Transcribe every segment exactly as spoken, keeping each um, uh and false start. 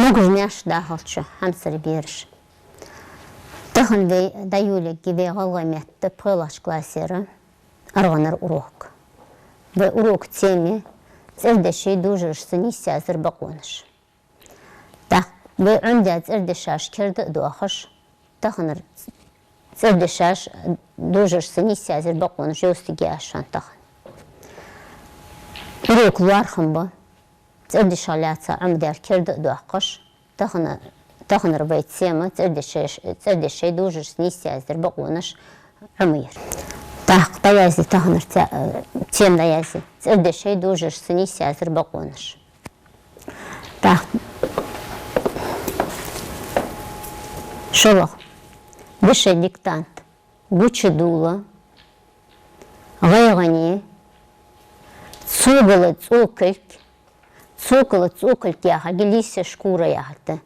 Могаш-маьрша дахалда шо, хьамсара бераш. Тахан вай дӀайолаергья вай гӀалгӀай метта пхелагӀча классера аргӀанара урок. Вай урока тема я: цӀердешай дожарашца нийсъяьздар бокъонаш. ТӀаккха вай Ӏомадаь цӀердешаш керда а доахаш, таханара цӀердешаш дожарашца нийсъяьздар бокъонаш йовзийтаргья аз шоана тахан. Урок лоархӀам ба, цӀердешах лаьца Ӏомадаьр керда а доаккхаш, тахан, таханара вай тема цӀердешаш-, цӀердешай дожарашца нийсъяьздар бокъонаш Ӏомаяр. ТӀаккха дӀаязде таханара те-, тема дӀаязде: цӀердешай дожарашца нийсъяьздар бокъонаш. ТӀаккха шоллагӀа. Дешай диктант. Гучадувла. ГӀайгӀане. Цогала цӀокилг. Цогала цӀокилг яхилга лисий шкура яхилга да.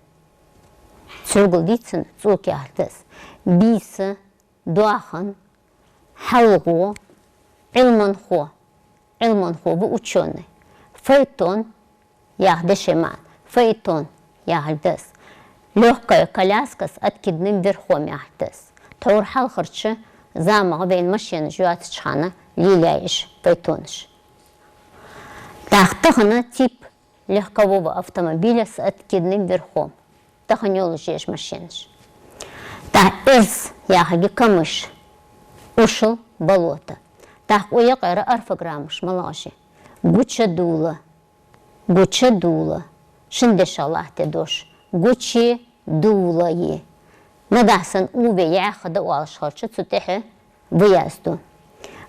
Цогал дийцад цӀока яхилга да из. Бийса, доахан, хьалгӀо, Ӏилманхо. Ӏилманхо ва, учёный. Фаэтон яха дешай маӀан. Фаэтон яхилга да из. Лёгкая коляска с откидным верхом яхилга да из. Тхьовра хьалхарча заман чу вайна машенаш йоацача хана лелаяьй уж фаэтонаш. ТӀаккха тахан тип легкового автомобиля с откидным верхом. Тахан йолаш я уж машенаш. ТӀаккха эрз яхилга камыш, уршал, болото. ТӀаккха укх юкъера орфограммаш малагӀаш я? Гучадувла. Гучадувла. Шин дешах латт ер дош. Гуче дувла я. Нагахьа санна у вай яьха да оалаш хилча, цу тӀехьа в язду.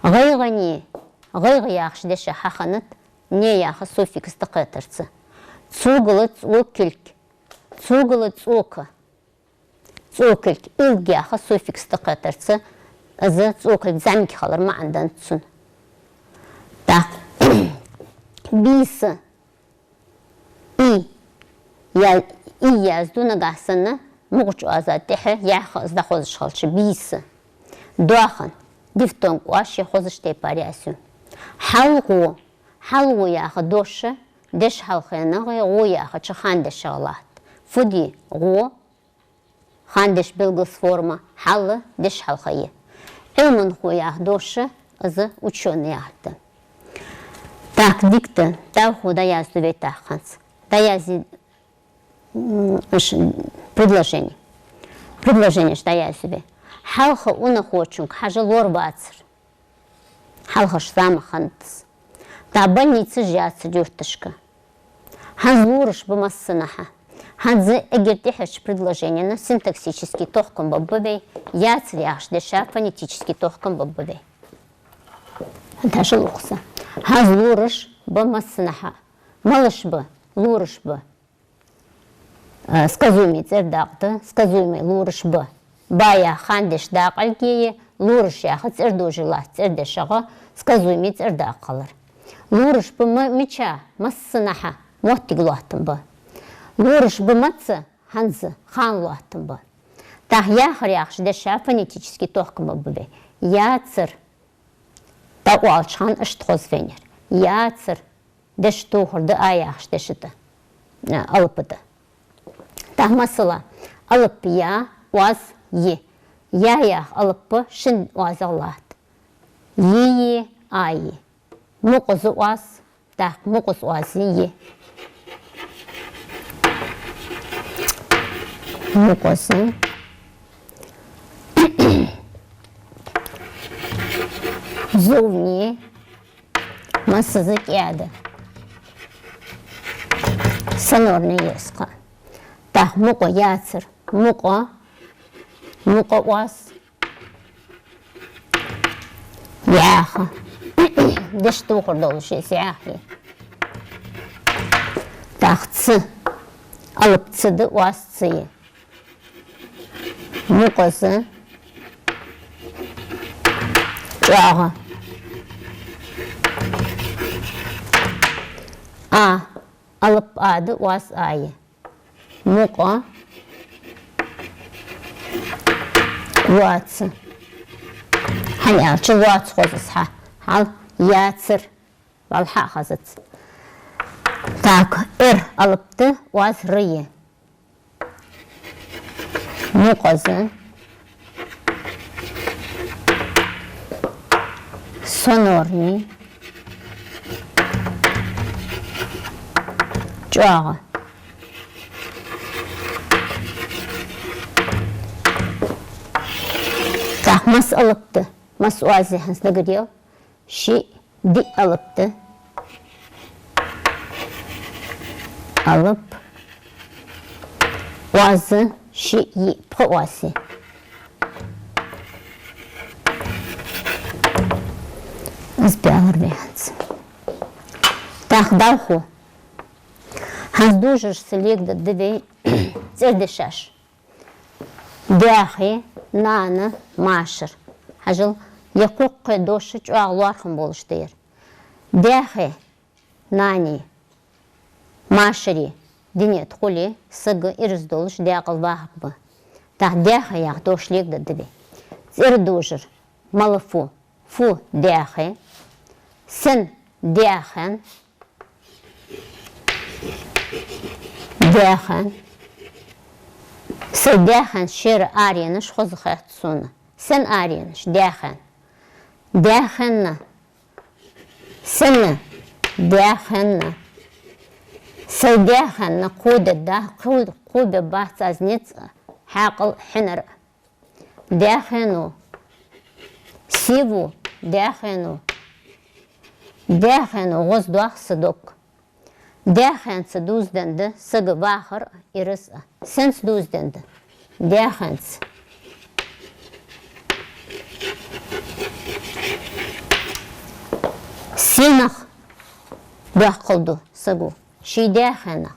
ГӀайгӀане. ГӀайгӀа яхача дешах хьахиннад не яха суффикс дӀакхетарца. Цогала цӀокилг. Цогала цӀока. ЦӀокилг, илг яха суффикс дӀакхетарца, из цӀокилг зӀамига хилара маӀан да цун. ТӀаккха бийса. И. Я-, и язду нагахьа санна мукъача оаза тӀехьа яьха из дӀахозаш хилча, бийса. Доахан. Дифтонг оаш е хозаш тайпара язъю. ХьалгӀо. ХьалгӀо яха дош дешхьалхенагӀеи гӀо яхача хандешагӀа латт. Фу да гӀо? Хандеш белгалца форма, хьал дешхьалха я. Ӏилманхо яха дош, из учёный яхилга да. Так, дикта, дӀахо дӀаязду вай тӀаккха хӀанз. ДӀаязде, м, ш-, предложени. Предложенеш дӀаязду вай. Хьалха унахочунга хьажа лоравацар. Хьалхарча замах хиннад из. ТӀаккха больницаш яцар юрташка. ХӀанз лораш ба массанахьа. ХӀанз эггара тӀехьарча предложенена синтаксически тохкам бергба вай, яцар яхача деша фонетически тохкам бергба вай. ХӀанз таша лохса. ХӀанз лораш ба массанахьа. Малаш ба? Лораш ба. А, сказуемый цӀердакъа да, сказуемый лораш ба. Ба яха хандеш дакъа алгеи, лораш яха цӀердожи латт цӀердешагӀа, сказуемый цӀердакъа хилар. Лораш ба ма-, мича, массанахьа, моттиг лоаттам ба. Лораш ба маца, хӀанз, хана лоаттам ба. ТӀаккха яхар яхача деша фонетически тохкам бергба вай. Яцар. ДӀаоалача хана иштта хоза венер. Яцар. Дешдохар да а яхача деша тӀа, а, алап тӀа. ТӀаккха масала, алап я, оаз йи. Я яха алап шин оазагӀа латт. Йи, йи, а, йи. Мукъаза оаз, тӀаккха мукъаза оаз йи. Мукъаза. Зувни. Массаза кӀаьда. Сонорни езкъа. ТӀаккха мукъа яцар. Мукъа. Мукъа оаз. Яха. Дешдохар долаш из яхи. ТӀаккха ц. Алап ц да, оаз ц я. Мукъаза. ЧӀоагӀа. А. Алап а да, оаз а я. Мукъа. Лоаца. ХӀана аьлча лоаца хоза из хьа. Хьал яцар. Валла хьа а хозац. Так, р алап да, оаз р я. Мукъаза, сонорни, чӀоагӀа. ТӀаккха масса алап да, масса оаз я хӀанз дагадаьлча? Шиъ, диъ алап да. Алап, оаз, шиъ, йиъ, пхи оаз я. Из баьлар вай хӀанз. ТӀаккха дӀахо. ХӀанз дожарашца легаде да вай цӀердешаш. Даьхе, нана, машар. Хьажал, е кхоккхе дош чӀоагӀа лоархӀам болаш да ер. Даьхе, нане, машаре дунен тӀа хуле, саг ираз долаш даькъала вахаргба. ТӀаккха даьхе яха дош легаде да вай. ЦӀердожар: мала фу? Фу даьхе. Сен даьхен? Даьхен. Сай даьхен шера аренаш хоза хет сона. Сен аренаш? Даьхен. Даьхенна. Сенна? Даьхенна. Сай даьхенна кхо бе да, кхо-, кхо бе бац аз низ, хьаькъал, хьинар. Даьхено. Сиво. Даьхено. Даьхено гӀоздоах са дог. Даьхенца дувзаденна да сага вахар а, ираз а. Сенца дувзаденна да? Даьхенца. Сенах доаккхал ду саго? Ший даьхенах.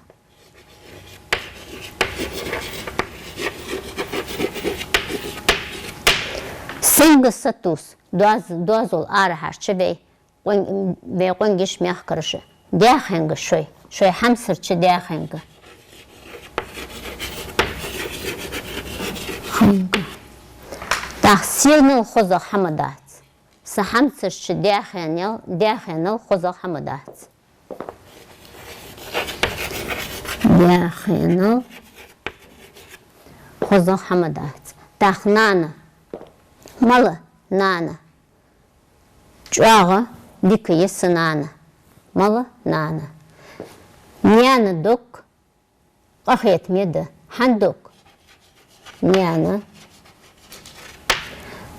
Сенга сатувс? Доаз-, доазол арахьарча вай къон-, вай къонгаш, мехкараш. Даьхенга шоай, шоай хьамсарча даьхенга. Хенга. ТӀаккха сенал хозагӀа хӀама дац? Са хьамсарча даьхенел, даьхенал хозагӀа хӀама дац? Даьхенал хозагӀа хӀама дац. ТӀаккха нана. Мала нана? ЧӀоагӀа дика я са нана. Мала нана? Наьна дог къахетаме да. Хьан дог? Наьна.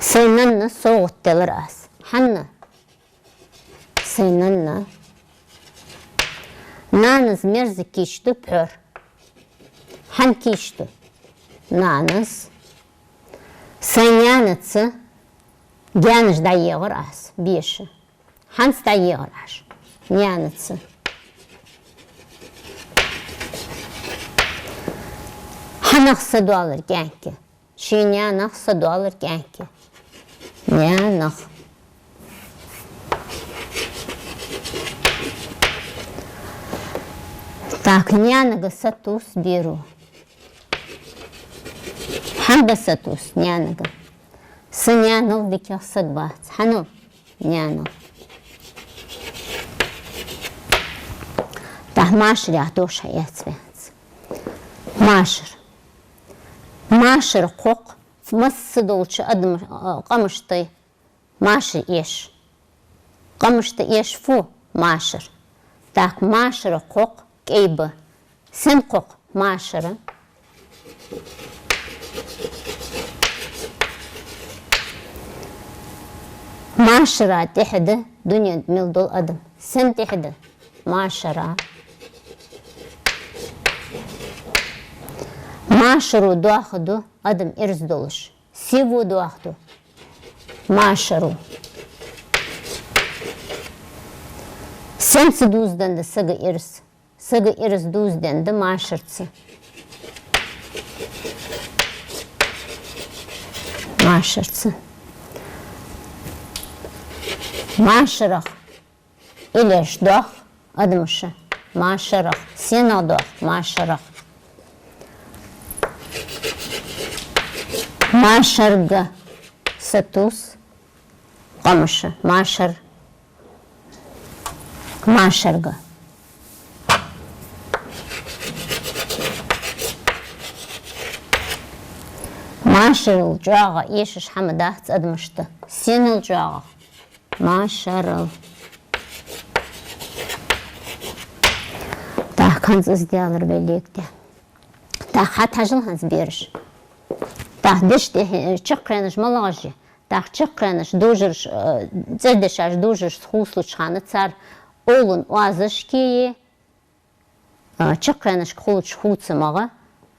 Сай нанна совгӀат делар аз. Хьанна? Сай нанна. Нанас мерза кийчду пхьор. Хьан кийчду? Нанас. Сай наьнаца гаьнаш дӀаегӀар аз беша. Хьанца дӀаегӀар Ӏа уж? Наьнаца. Хьанах са доалар кӀаьнк я? Ший наьнах са доалар кӀаьнк я. Наьнах. Так, наьнага сатувс, беру. Хьанга сатувс наьнага? Са наьнал дикагӀа саг вац. Хьанал? Наьнал. ТӀаккха машар яха дош хьаэц вай хӀанз. Машар. Машара кхокх масса долча адам, а, къамашта машар эш. Къамашта эш фу? Машар. Так, машара кхокх кӀай ба. Сен кхокх машара? Машара тӀехьа да дунен тӀа мел дола адам. Сен тӀехьа да? Машара. Машаро доаха ду адам ираз долаш. Сиво доаха ду машаро. Сенца дувзаденна да сага ираз? Сага ираз дувзаденна да машарца. Машарца. Машарах. Илеш доах адамаша. Машарах. Сенах доах? Машарах. Машарга сатувс къамаша. Машар. Машарга. Машарал чӀоагӀа эшаш хӀама дац адамашта. Сенал чӀоагӀа? Машарал. ТӀаккха хӀанз из даьлар вай легде. ТӀаккха хьатӀахьажал хӀанз, бераш. ТӀаккха деша тӀехьа чаккхенаш малагӀаш я? ТӀаккха чаккхенаш, дожараш, э, цӀердешаш дожарашца хувцалуча хана цар овлан оазашка е, а, чаккхенашка хулача хувцамага,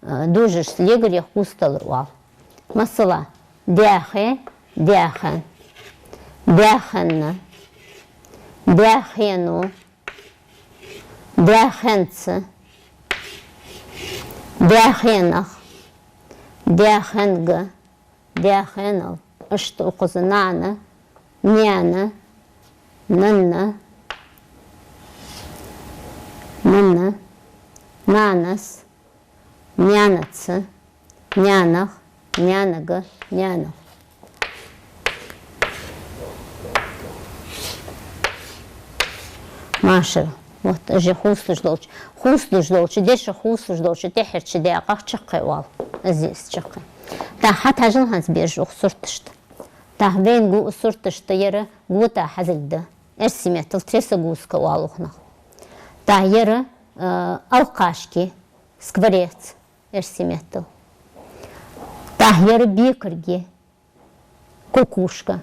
а, дожарашца легарах хувцадалар оал. Масала, даьхе, даьхен, даьхенна, даьхено, даьхенца, даьхенах, даьхенга, даьхенал. Иштта укхаза нана, наьна, нанна, нанна, нанас, наьнаца, наьнах, наьнага, наьнал. Машарал. Вот, уж хувцалуш долча, хувцалуш долча, деша хувцалуш долча тӀеххьарча даькъах чаккхе оал. Из я из чаккхе. ТӀаккха хьатӀахьажал хӀанз, бераш, укх сурташта. ТӀаккха вайна гу сурташта, ер готта хьазилг да. Эрсий меттала трясогузка оал укханах. ТӀаккха ер, э, алкхашка, скворец, эрсий меттала. ТӀаккха ер бекарг я, кукушка.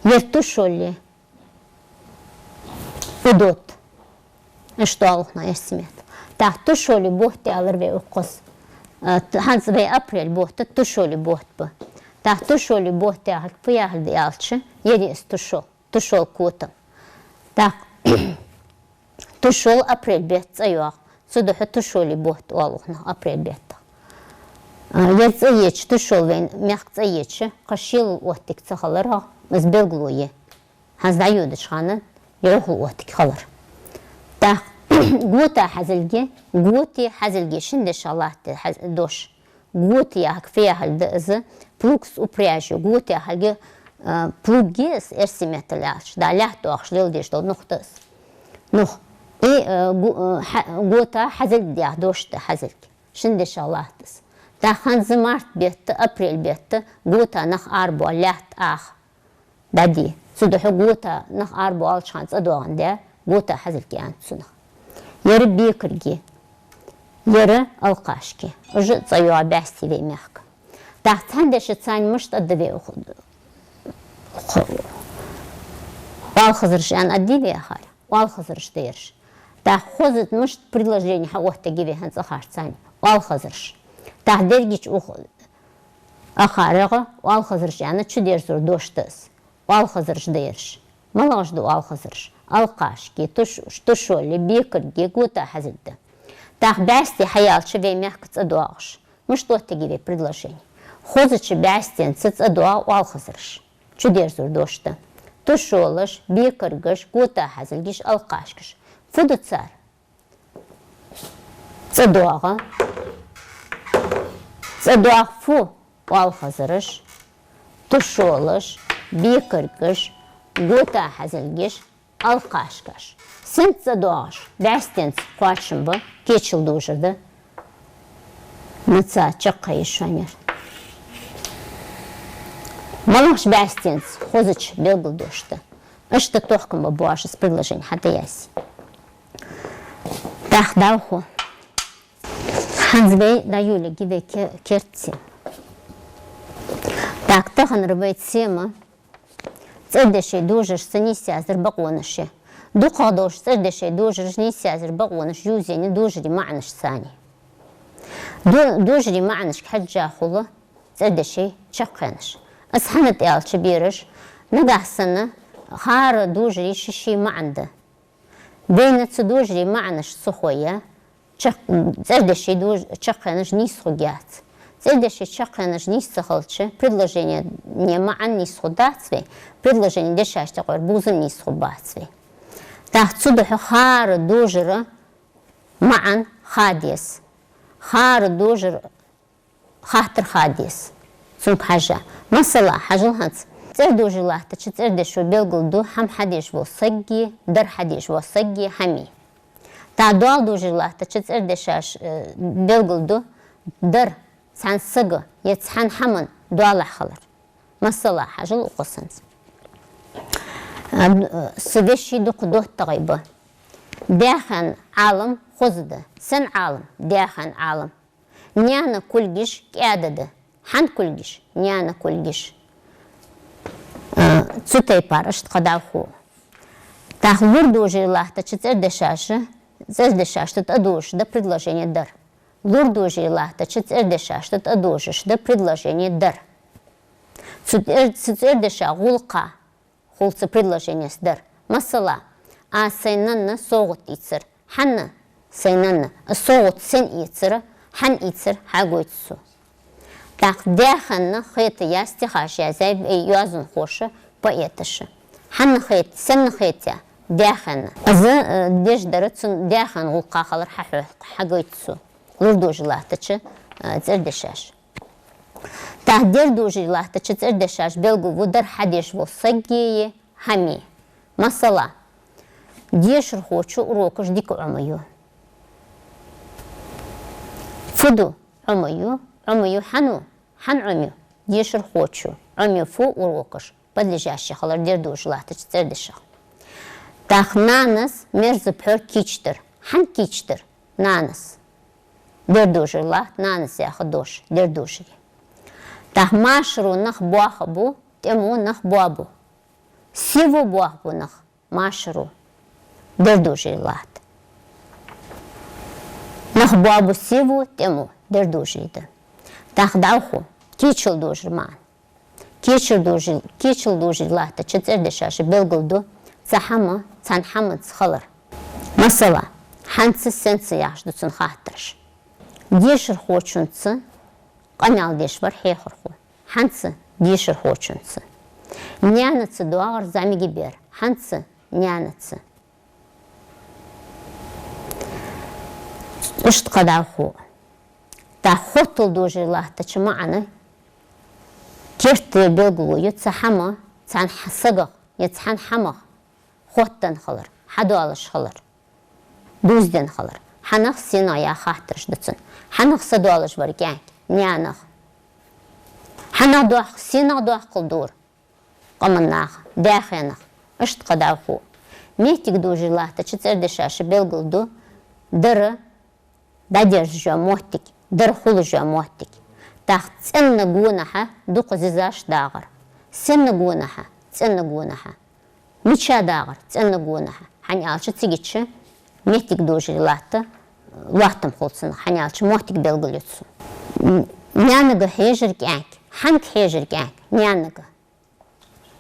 Ер тушола я, удод. Иштта оал укханах эрсий меттала. ТӀаккха тушола бутт аьлар вай укхаза. Э, т-, хӀанз вай апрель бутт, тушола бутт ба. ТӀаккха тушола бутт яхилга фу яхилга да аьлча, ер я из тушол, тушола котам. ТӀаккха тушола апрель бетта цӀайоагӀа. Цудухьа тушола бутт оал укханах апрель беттах. А, ер цӀа еча, тушола вайна мехка цӀа еча, кхы шелал оттиг ца хиларах, из белгало я. ХӀанз дӀайодача хана йохал оттиг хилар. ТӀаккха готта хьазилг я, готта хьазилг я, шин дешах латта хьаз-, дош. Готта яхилга фу яхилга да из, плуг с упряжью. Готта яхилга, а, плуг я из, эрсий меттала аьлча, дӀа лаьтта доахаш леладеш дола нух да из. Нух. И, а, го-, а, хьа-, готта хьазилг да яха дош да, хьазилг. Шин дешах латт из. ТӀаккха хӀанз март бетта, апрель бетта готта нах арабоал, лаьтта аха дӀаде. Цудухьа готта нах арабоалача хана цӀадоагӀандаь, готта хьазилг я аьннад цунах. Ер бекарг я, ер алкхашка. Уж цӀайоагӀа бӀаьсти вай мехка. ТӀаккха цхьан дешаца мишта аргда вай укх-, укх-, оалхазараш аьнна аргдий вай акхар? Оалхазараш да ераш. ТӀаккха хоза мишта предложени хьаоттаргья вай хӀанз акхарца? Оалхазараш. ТӀаккха дерригача укх акхарагӀа оалхазараш аьнна чудерзор дош да из. Оалхазараш да ераш. МалагӀаш да оалхазараш? Алкхашка, туш-, тушола, бекарг, готта хьазилг да. ТӀаккха бӀаьсти хьаяьлча вай мехка цӀадоагӀаш. Мишта оттаргья вай предложени? Хозача бӀаьстенца цӀадоагӀа оалхазараш. Чудерзор дош да. Тушолаш, бекаргаш, готта хьазилгаш, алкхашкаш. Фу ду цар? ЦӀадоагӀа. ЦӀадоагӀа фу? Оалхазараш, тушолаш, бекаргаш, готта хьазилгаш, алкхашкаш. Сенца цӀадоагӀаш? БӀаьстенца кхоачам ба, кечал дожар да. Наца чаккхе я шоана ер. МалагӀча бӀаьстенца? Хозача, белгалдош да. Иштта тохкам ба боагӀаш из предложени хьатӀаязъе. ТӀаккха дӀахо. ХӀанз вай дӀайолалургья вай ке-, керда тема. ТӀаккха таханара вай тема цӀердешай дожарашца нийсъяьздар бокъонаш я. ДукхагӀа долча цӀердешай дожарашца нийсъяьздар бокъонаш ювзаеннай дожарий маӀанашца. Ду-, дожарий маӀанашка хьежжа хул цӀердешай чаккхенаш. Из хӀана да аьлча, бераш, нагахьа санна хӀара дожара ший-ший маӀан да. Вайна цу дожарий маӀанаш ца хове, чак-, цӀердешай дож-, чаккхенаш нийса хургьяц. ЦӀердешай чаккхенаш нийса ца хилча, предложене маӀан нийса хургдац вай, предложене дешаш тӀакхойр бувзам нийса хургбац вай. ТӀаккха цудухьа хӀара дожара маӀан ха деза. ХӀара дожара хаттар ха деза цунга хьежжа. Масала, хьажал хӀанз. ЦӀердожар латтача цӀердешо белгалду хӀама хьадеш вола саг е, дар хьадеш вола саг е, хӀама е. ТӀаккха доал дожар латтача цӀердешаш, э, белгалду дар цхьан сага е цхьан хӀаман доалахьа хилар. Масала, хьажал укхаза санна. А, са веший дукха доттагӀий ба. Даьхен Ӏалам хоза да. Сен Ӏалам? Даьхен Ӏалам. Наьна кулгаш кӀаьда да. Хьан кулгаш? Наьна кулгаш. А, цу тайпара иштта кхы дӀахо. ТӀаккха лорадожаре латтача цӀердешаша, цӀердешашта тӀадожаш да предложени дар. Лорадожаре латтача цӀердешашта тӀадожаш да предложени дар. Цу цӀер-, цу цӀердеша гӀулакха хул цу предложенес дар. Масала, аз сай нанна совгӀат ийцар. Хьанна? Сай нанна. Из совгӀат сенна ийцар? Хьанна ийцар? Хьагойт цо. ТӀаккха даьхенна хетаяь стихаш язъяьй йоазонхоша, поэташа. Хьанна хет-, сенна хетаяь? Даьхенна. Из, э, деш дар цун даьхен гӀулакха хилар хьахьо-, хьагойт цо. Лорадожаре латтача, э, цӀердешаша. ТӀаккха дердожаре латтача цӀердешаша белгалву дар хьадеш вола саги хӀамеи. Масала, дешархочо урокаш дика Ӏомаю. Фу ду? Ӏомаю. Ӏомаю хьан ва? Хьан Ӏомаю? Дешархочо. Ӏомаю фу? Урокаш. Подлежащий хилар дердожаре латтача цӀердешах. ТӀаккха нанас мерза пхьор кийчдар. Хьан кийчдар? Нанас. Дердожаре латт, нанас яха дош, дердожаре. ТӀаккха машаро нах боахабу, тӀемо нах боабу. Сево боахабу нах? Машаро. Дердожаре латт. Нах боабу сево, тӀемо, дердожаре да. ТӀаккха дӀахо, кийчал дожар маӀан. Кийчал дожар-, кийчал дожаре латтача цӀердешаша белгалду цхьа хӀама цхьан хӀаманца хилар. Масала, хьанца, сенца яхаш да цун хаттараш. Дешархочунца къамаьл деш вар хьехархо. Хьанца? Дешархочунца. Наьнаца доагӀар зӀамига бер. Хьанца? Наьнаца. Иштта кхы дӀахо. ТӀаккха хоттал дожаре латтача маӀана керттера белгало я цхьа хӀама цхьан хьа-, сагах е цхьан хӀамах хоттаденна хилар, хьадоалаш хилар, дувзаденна хилар. Хьанах, сенах яха хаттараш да цун. Хьанах садоалаш вар кӀаьнк? Наьнах. Хьанах доаккх-, сенах доаккхал дора? Къаман наха, даьхенах. Иштта кхы дӀахо. Моттиг дожаре латтача цӀердешаша белгалду дар дӀадерзаш йола моттиг, дар хулаш йола моттиг. ТӀаккха цӀенна гонахьа дукха зизаш дагӀар. Сенна гонахьа? ЦӀенна гонахьа. Мича дагӀар? ЦӀенна гонахьа. ХӀана аьлча цигача моттиг дожаре латта, лоаттам хул цунах, хӀана аьлча моттиг белгалъю цо. М-, наьнага хьежар кӀаьнк. Хьанга хьежар кӀаьнк? Наьнага.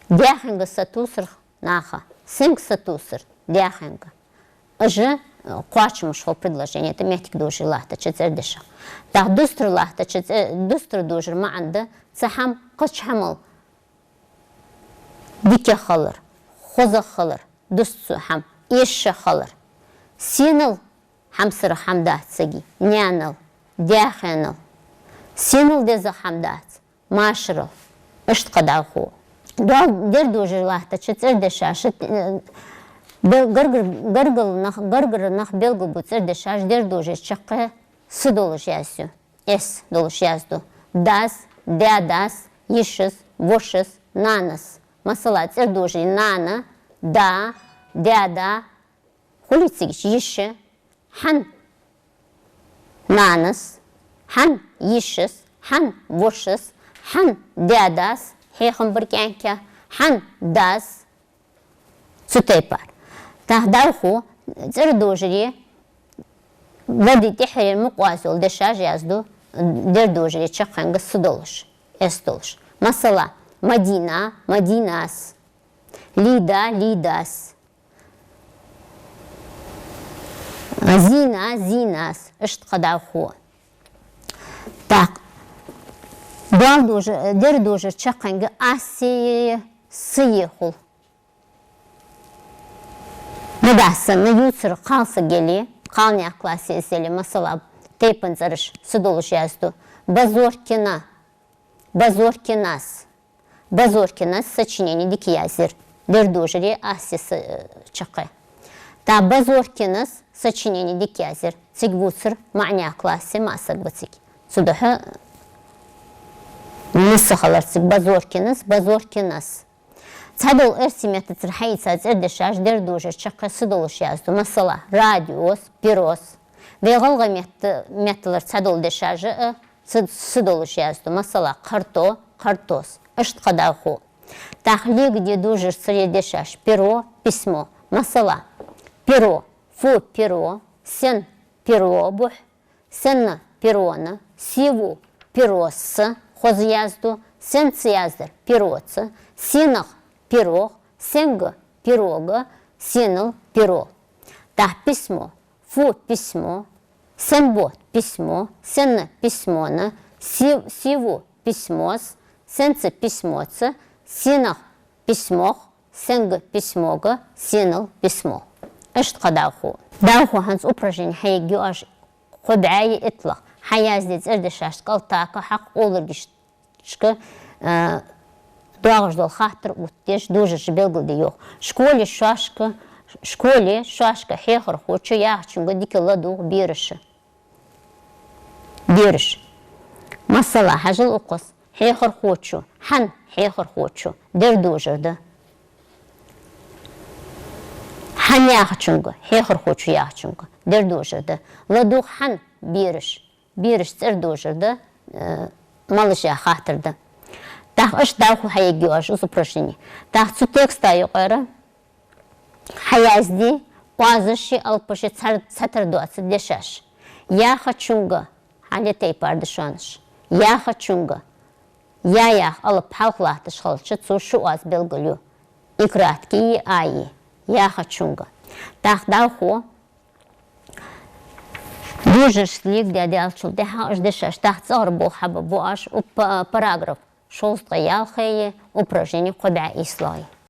Даьхенга сатувсар наха. Сенга сатувсар? Даьхенга. Уж, э, кхоачамаш хул предложенета моттиг дожаре латтача цӀердешах. ТӀаккха дустара латтача цӀе-, дустара дожара маӀан да цхьа хӀама кхыча хӀамал дикагӀа хилар, хозагӀа хилар, дуст цу хӀама, эшагӀа хилар. Сенал хьамсара хӀама дац сага? Наьнал. Даьхенал. Сенал дезагӀа хӀама дац? Машарал. Иштта кхы дӀахо. Доал дердожаре латтача цӀердешаша, э, бе-, гаргар-, гаргара нах, гаргара нах белгалбу цӀердешаш дердожаре чаккхе са долаш язъю, эс долаш язду. Дас, даь-дас, йишас, вошас, нанас. Масала, цӀердожаре нана, да, даь-да, хулий цигача, йиша, хьан нанас, хьан йишас, хьан вошас, хьан даь-дас, хьехам бар кӀаьнк, хьан дас, цу тайпара. ТӀаккха дӀахо цӀердожаре ладий тӀеххьара мукъа оаз йола дешаш язду, дердожаре чаккхенга са долаш, эс долаш. Масала, Мадина, Мадинас, Лида, Лидас. Зина, Зинас, иштта кхы дӀахо. ТӀаккха доал дожа-, дердожаре чаккхенга аз сеи, сеи хул. Нагахь санна ювцар кхалсаг яле, кхалнаьха классе из яле, масала, тайпан цӀераш са долаш язду. Базоркина, Базоркинас. Базоркинас сочинени дика язъяьр. Дердожаре аз се са-, чаккхе. ТӀаккха Базоркинас сочинени дика язъяьр. Цига вувцар маӀанаькъа классе маӀа саг ва цига. Цудухьа Масса хилар цига Базоркинас, Базоркинас. Цхьадола эрсий меттацара хьаийца цӀердешаш дерригаш чаккхе «с» долаш язду. Масала, радиос, перос. Вай гӀалгӀай метта-, метталара цхьадола дешаш а «с», «с» долаш язду. Масала, кхарто, кхартос. Иштта кхы дӀахо. ТӀаккха легаде дожарцара дешаш: перо, письмо. Масала, перо, фу перо, сен перо бухь, сенна перона, сиву перосца, хоза язду, сенца яздар пероца, сенах перох, сенга перога, сенал перо. ТӀаккха письмо, фу письмо, сен бот письмо, сенна письмона, си-, сиву письмос, сенца письмоца, сенах письмох, сенга письмога, сенал письмол. Иштта кхы дӀахо. ДӀахо хӀанз упражнени хьаергья оаш, кхо бӀаьи итлагӀа. Хьаязде цӀердешашта кӀалтӀа хьакха оларгашка, э, доагӀаш дола хаттар оттадеш, дожараш белгалде йоах. Школе шоашка, школе шоашка хьехархочо яхачунга дика ладувгӀа бераша. Бераш. Масала, хьажал укхаза: хьехархочо, хьан хьехархочо, дерригаш дожар да. Хьан яхачунга, хьехархочо яхачунга, дерригаш дожар да. ЛадувгӀа хьан бераш, бераш цӀердожар да, э, малаш я хаттар да. ТӀаккха иштта дӀахо хьаергья оаш из упражнени. ТӀаккха цу текста юкъера хьаязде оазаши алапаши цхьар-, цхьатара доаца дешаш. Яхачунга, хьале тайпара да шоана уж. Яхачунга. Я яха алап хьалха латташ хилча, цо ши оаз белгалъю. И краткий, и а, и. Яхачунга. ТӀаккха дӀахо дожарашта легадаьлчул тӀехьагӀа уж дешаш, тӀаккха цӀагӀара болх хьабергба оаш, укх па-, параграф шовзткъеи ялхайи, упражнени кхо бӀаь ийслагӀеи.